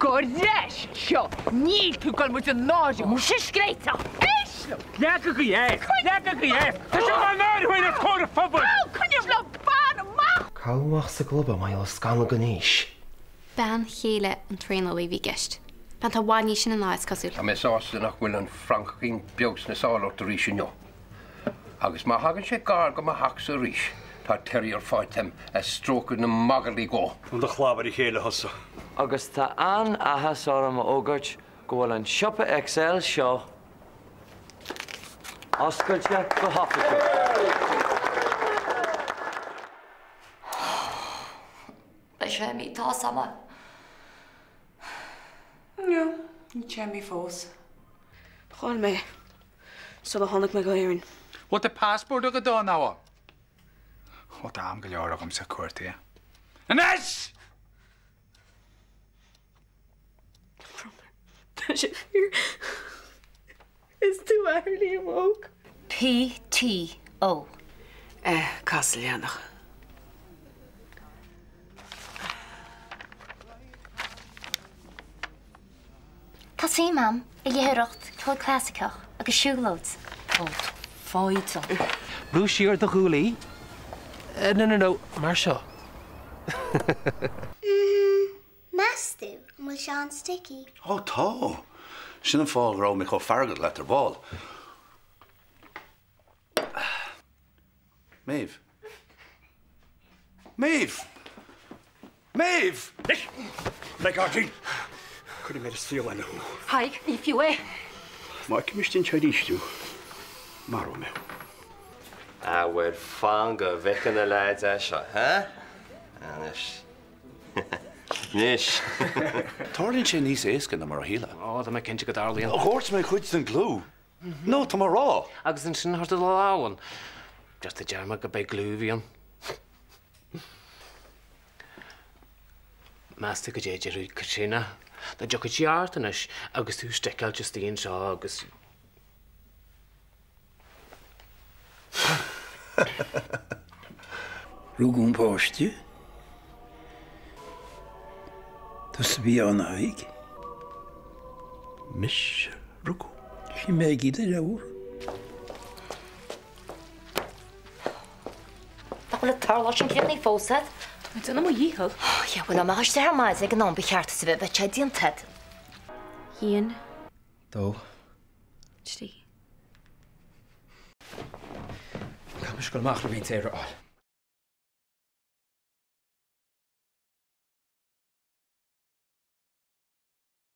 Go leis seo, níl tú ag dul muid a náiriú. Muise scréiteach! Éist liom! Leagaigí é! Leagaigí é! Tá sé ag náiriú féin os comhair an phobail! Ó, coinnigh le barr amach! Cabhair amach sa gclub mar gheall ar scannal gan aois. Bean chéile an traenálaí a bhí i gceist. Bean atá i bhfad níos sine ná é, is cosúil. Tá mé sásta nach bhfuil an francachín beag sna sála ort arís inniu. Agus má thagann sé gar go mo theachsa arís, tá terrier faighte a'm a stróicfidh na magairlí dhó. An do chlab ar a chéile thusa. Agus tá an-áthas orm a fhógairt go bhfuil an Siopa XL seo oscailte go hoifigiúil. Beidh sé imithe, tá 's a'm. No, níl sé imithe fós. Chaill mé sula tháinig mé go hÉirinn. Bhfuil do passport agat dó, nó bhfuil? Ó, tá am go leor agamsa cuartaithe. Anois! Tá sé fíor. Is tú athair Liam Óg. P T O. Eh, cas leathanach. Tá suim a'm i léitheoireacht, ceol clasaiceach agus siúlóid. Tá foighdeach. Brú siar do ghuaillí. No, no, no, mar seo. Mm-hmm. Meas tú an bhfuil sé an-sticky? Ó tá! Sin an fáth go raibh mé chomh feargach leat ar ball. Méabh. Méabh! Méabh! Anois, McCarthy! Cuirfidh mé ar an saol eile thú. Thaidhg, ní fiú é. Má fheicim istigh anseo arís thú, maróidh mé thú. Ah bhuel, fan go bhfeiceann na leaids é seo, huh? Anois. Anois. Tarlaíonn sé níos éasca ná mar a shílfeá. Ó, tá mé cinnte go dtarlaíonn. Dhoirt mé cuid den gliú. No, tá mé a rá. Agus ansin chuir tú do lámh ann. Just a dearmad go b'é gliú a bhí ann. Meas tú cad é a déarfaidh Caitríona dá dtiocfadh sí ort anois agus tú sticáilte istigh anseo agus. Rugadh an páiste. Tusa a bhí ann, a Thaidhg. Mise a rugadh. Sin mé ag iad leabhar. Nach bhfuil an t-urlár sin críochnaithe fós agat? Tá mé ag déanamh mo dhícheall. Oh yeah, bhuel, dá mbeifeá istigh ar maidin ag an am ba cheart duit a bheith, bheadh sé déanta agat. Haon. Dó. 3. Caithfidh mise dul amach le roinnt aeir a fháil.